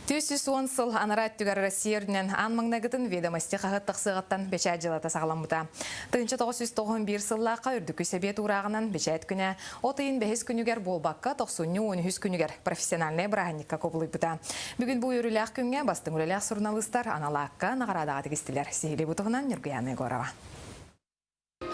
310 сыл анараа өттүгэр Россия үрдүнэн аан маҥнайгытын Ведомости хаһыат тахсыаҕыттан бэчээт дьыалата саҕаламмыта. 1991 сыллаахха Үрдүкү Сэбиэт уурааҕынан бэчээт күнэ от ыйын бэһис күнүгэр буолбакка, тохсунньу 13 күнүгэр профессиональнай бырааһынньыкка кубулуйбута. Бүгүн бу үөрүүлээх күҥҥэ бастыҥ үлэлээх суруналыыстар анал аакка наҕараадаҕа тигистилэр. Сиһилии бу туһунан Ньургуйаана Егорова.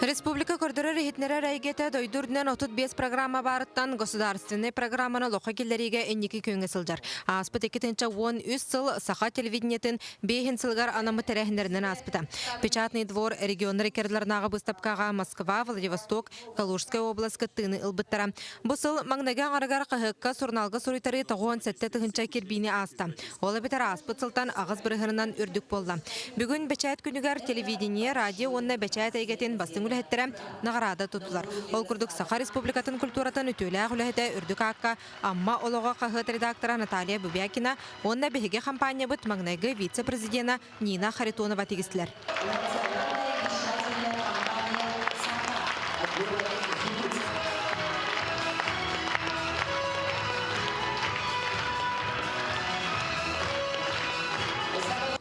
Республика көрдөрөр-иһитиннэрэр эйгэтэ дойду үрдүнэн 35 программа баарыттан государственнай программаны олоххо киллэриигэ инники күөҥҥэ сылдьар. Ааспыт 2013 сыл саха телевидениетин биэһин сылыгар анаммыт тэрээһиннэринэн ааспыта. Печатный двор регионнар иккардыларынааҕы быыстапкаҕа Москва, Владивосток, Калужскай область кыттыыны ылбыттара. Бу сыл маҥнайгы аҥарыгар хаһыакка, сурунаалга суруйтарыы 97 тыһыынча кирбиини ааста. Ол эбэтэр ааспыт сылтан аҕыс бырыһыанынан үрдүк буолла. Бүгүн бэчээт күнүгэр телевидение, радио уонна бэчээт эйгэтин бастыҥ үлэһиттэрэ наҕараада туттулар. Ол курдук Саха Республикатын культуратын үтүөлээх үлэһитэ үрдүк аакка Амма олоҕо хаһыат редактора Наталья Бубякина уонна биһиги хампаанньабыт маҥнайгы вице-президена Нина Харитонова тигистилэр.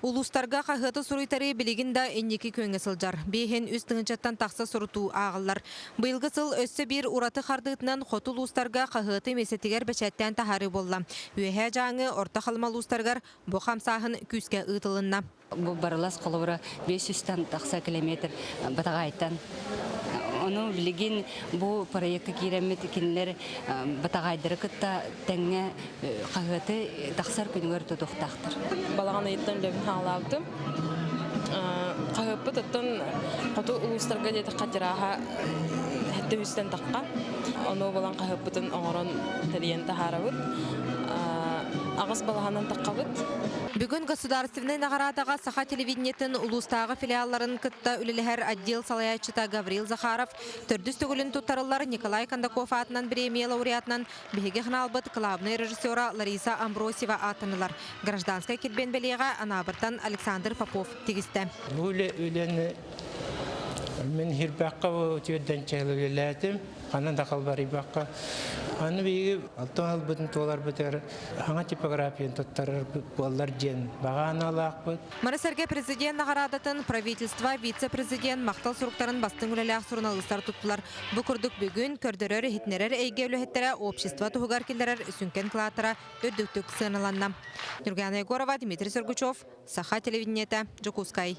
Улуустарга хаһыаты суруйтарыы билигин да инники күөҥҥэ сылдьар. Биэһин үс тыһыынчаттан тахса сурутуу ааҕыллар. Быйылгы сыл өссө биир ураты хардыытынан хоту улуустарга хаһыаты миэстэтигэр бэчээттээн таһаарыы буолла. Үөһээ Дьааҥы, Орто Халыма улуустарыгар Бу хамсааһын күүскэ ыытылынна. Бу Барылас холобура 500-тан тахса километр Батаҕаайтан. Ону билигин бу проекка киирэммит кинилэр Батаҕаайдары кытта тэҥҥэ хаһыаты тахсар күнүгэр тутуохтаахтар. Балаҕан ыйыттан үлэбин хаалаабытым. Хаһыаппыт оттон хоту улуустарга диэтэххэ тираһа сэттэ тахха. Ону булан хаһыаппытын оҥорон тэрийэн таһаарабыт. Аҕыс балаһанан таххабыт. Бүгүн государственнай наҕараадаҕа Саха телевидениетын улуустааҕы филиалларын кытта үлэлэһэр отдел салайааччыта Гаврил Захаров, төрдүс төгүлүн туттарыллар Николай Кондаков аатынан бириэмийэ лауреатынан биһиги ханаалбыт кылаабынай режиссера Лариса Амбросьева ааттанылар. Гражданскай килбиэн бэлиэҕэ Анаабыртан Александр Попов тигистэ. Бу үлэ үлэни Мин Хирбэххэ үтүөрдэн үлэлээтим, ханна да халбарыйбакка. Аны биһиги алтан ылбытын туоларбытыгар саҥа типографияны туттарар буоллар диэн баҕа аналаахпыт. Маны сэргэ президент наҕараадатын правительство вице-президент махтал суруктарын бастыҥ үлэлээх суруналыыстар туттулар. Бу курдук бүгүн көрдөрөр-иһитиннэрэр эйгэ үлэһиттэрэ общество туһугар киллэрэр сүҥкэн кылааттара үрдүктүк сыаналанна. Нюргана Егорова, Дмитрий Сергучев, Саха телевидениетэ, Дьокуускай.